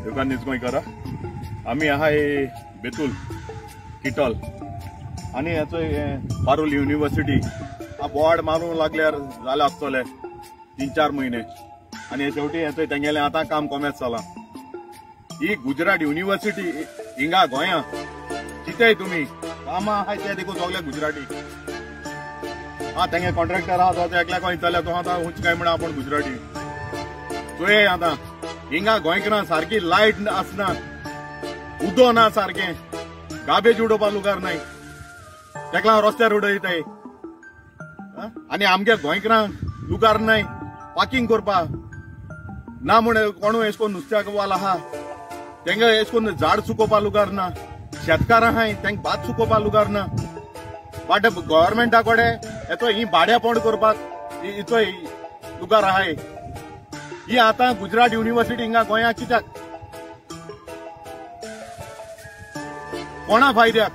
Yoga news गोंयकारा. आमी आहाय बेतूल किटॉल आनी हेचो पारूल युनिव्हर्सिटी बोर्ड मारूंक लागल्यार जाले आसतले 3-4 म्हयने आनी शेवटी हेचो तेंगेलें आतां काम कोमेस जालां. ही गुजरात युनिव्हर्सिटी हिंगा गोंया चिंताय तुमी कामां आहाय ते देखून सगळे गुजराती. हा तेंगे कॉन्ट्रॅक्टर आहा तो एकल्या खंय चल्ल्या तो आतां उंच काय म्हणा आपूण गुजराती. चोय आतां हिंगा गोंयकारां सारकी लायट आसना, उदो ना सारकें, गार्बेज उडोवपा लुगार नाय, तेका रस्त्यार उडयताय आनी आमगे गोंयकारांक लुगार नाय पार्किंग करपा ना म्हण कोणूय एश कोन्न नुस्त्याक वाल आहा तेंगे एश कोन्न झाड सुकोवपा लुगार ना, शेतकारां आहाय तेंका भात सुकोवपा लुगार ना. बट गव्हर्मेंटा कडेन हेचो ही भाड्यापण करपाक हिचो लुगार आहाय. ही आतां गुजरात युनिव्हर्सिटी हिंगा गोंया कित्याक कोणा फायद्याक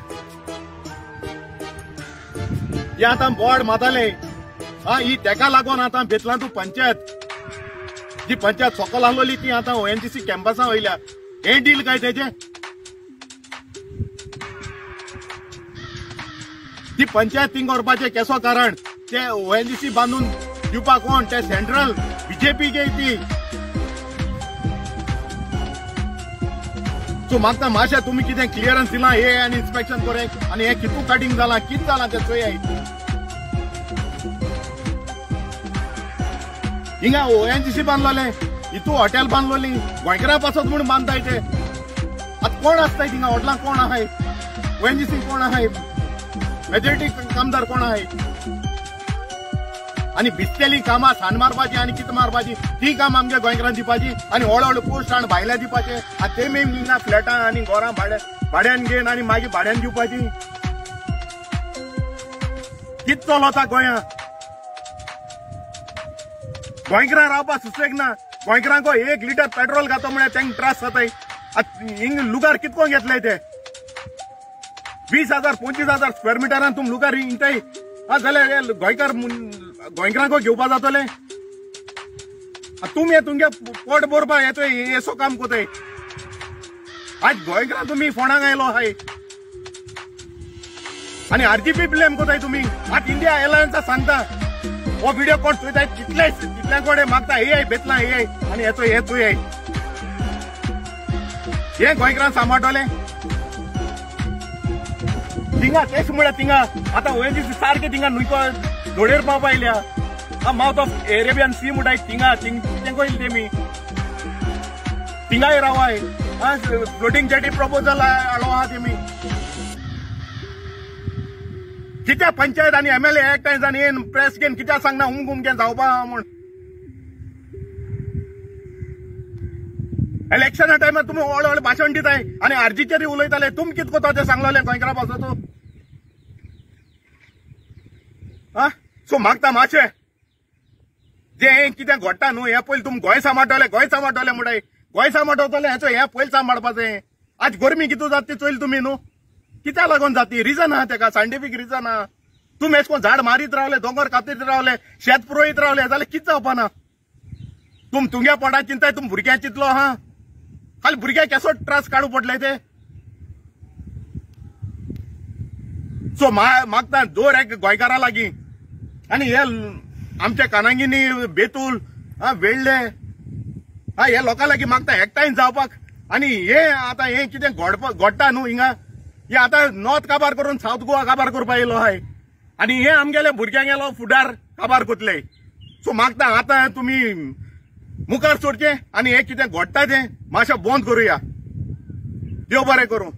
ही आतां बोर्ड माताले. हा ही तेका लागून आतां बेतलां तूं पंचायत जी पंचायत सकल आसलोली ती आतां ONGC कॅम्पसा वयल्या. हें डील काय तेजें? ती पंचायत थिंग व्हरपाचें केसो कारण ते ONGC बांदून दिवपाक कोण ते सेंट्रल बीजेपी गे ती. सो मागता मातशें तुमी कितें क्लियरन्स दिलां हे आनी इन्स्पेक्शन करे आनी हें कितू कटिंग जालां कितें जालां तें चोयाय. हिंगा ONGC बांदलोलें, हितू हॉटेल बांदलोली गोंयकारां पासत म्हूण बांदताय ते. आतां कोण आसताय थिंगा हॉटेलां कोण आहाय, ONGC कोण आहाय, मेजॉरिटी कामदार कोण आहाय आनी भिजतेली कामां सांड मारपाची आनी कितें मारपाची ती कामां आमच्या गोंयकारांक दिवपाची आनी व्हड व्हड पोस्ट हाड भायल्या दिवपाचे आनी ते मागीर हिंगा फ्लॅटां आनी घरां भाड्यान घेवन आनी मागीर भाड्यान दिवपाची. कितें चलता गोंया? गोंयकारां रावपाक सुसेग ना. गोंयकारांक 1 लिटर पेट्रोल घातो म्हळ्यार तांकां त्रास जाताय. आतां हिंग लुगार कितको घेतले ते 20,000 25,000 स्क्वेअर मिटरान तुम लुगार हिंगताय जाल्यार गोंयकार गोंयकारांक घेवपा जातले. तुमी तुमगे पोट भरपा येतो येसो काम कोताय. आज गोंयकारां तुमी फोंडाक आयलो आहाय आनी RGP blame कोताय तुमी. आतां इंडिया एरलायन्सा सांगता हो व्हिडिओ कोण चोयताय तितले तितल्या कडेन मागता हे बेतलां हे आनी हेचो हे चोय हे गोंयकारांक सांबाळटले थिंगा. तेच म्हळ्यार थिंगा आतां ONGC सारकें थिंगा न्हंयको धोडेर पावपा आयल्या. मावथ ऑफ एरेबियन सी म्हणटाय थिंगा तेंको येयले तेमी थिंगाय रावाय. फ्लोटींग जेटी प्रपोजल हाडलो आहा तेमी. कित्याक पंचायत आनी MLA एकठांय जावन येवन प्रेस घेवन कित्याक सांगना उमक उमकें जावपा आहा म्हूण. इलेक्शना टायमार तुमी व्हड व्हड भाशण दिताय आनी आरजीचेर उलयताले. तुमी कितें कोता तें सांगलोलें गोंयकारां पासत. हा सो मागता मातशें जें हें कितें घडटा न्हू हें पयलीं तुमी गोंय सांबाळटले गोंय सांबाळटले म्हणटाय. गोंय सांबाळटले हेचो हें पयलीं सांबाळपाचें. आज गरमी कितू जाता ती चोयली तुमी न्हू कित्याक लागून जाती रिजन आहा तेका, सायंटिफीक रिजन आहा. तुमी एश कोन झाड मारीत रावले, दोंगर कापीत रावले, शेत पुरोयत रावले जाल्यार कितें जावपा ना. तुम तुमगे पोटा चिंताय, तुम भुरग्यां चिंतलो आहा. खाली भुरग्याक केसो त्रास काडूं पडले ते. सो मागता दर एक गोंयकारां लागीं आनी हे आमच्या कानांगिनी बेतूल वेळ्ळे हा हे लोकां लागीं मागता एकठांय जावपाक. आनी हे आतां हें कितें घडटा न्हू हिंगा हे आतां नॉर्थ काबार करून सावथ गोवा काबार करपा येयलो आहाय आनी हे आमगेले भुरग्यांगेलो फुडार काबार कोतले. सो मागता आतां तुमी मुखार सोडचें आनी हें कितें घडटा तें मातशें बंद करुया. देव बरें करूं.